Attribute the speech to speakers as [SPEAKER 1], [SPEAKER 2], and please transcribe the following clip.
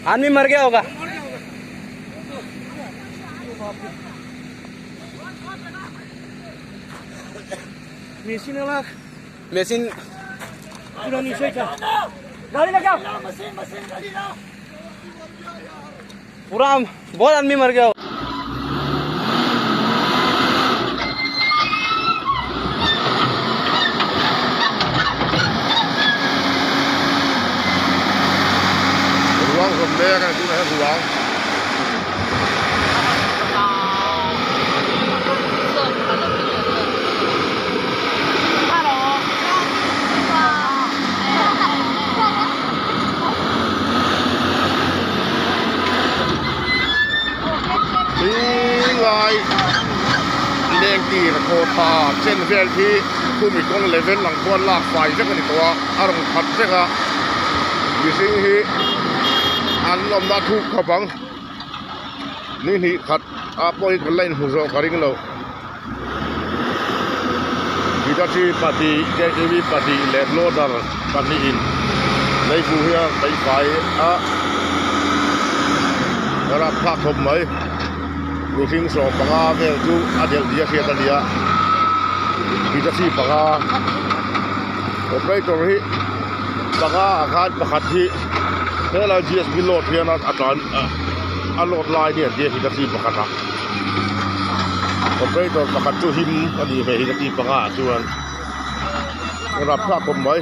[SPEAKER 1] आदमी मर गया होगा।
[SPEAKER 2] मेशीन वाला
[SPEAKER 1] मशीन
[SPEAKER 2] पूरा नीचे था। गाड़ी लगा, मशीन मशीन गाड़ी लाओ।
[SPEAKER 1] पूरा बहुत आदमी मर गया।
[SPEAKER 3] Ruang zawm mek a ni tunah hian ruang. Lai leng tir khaw tha chen vel hi khumi kawng level ang khuan lak fai vek a ni tawh a a rawn khat vek a mihring hi an awmna thuk khawp ang ni hnih khat ah pawh hi kan la inhmu zawh ka ring lo Hitachi pahnih K T V pahnih leh loader pahnihin leivung hi a peih fai a a rapthlak khawp mai mihring 15 vel chu a delh tih a hriat a ni a Hitachi panga operator hi panga ah khan pakhat hi helai G S B load hian a tlan a load lai nia tih a Hitachi pakhat ah. Operator pakhat chu him a nih hmel hi ka ti panga ah chuan rap thlak khawp mai.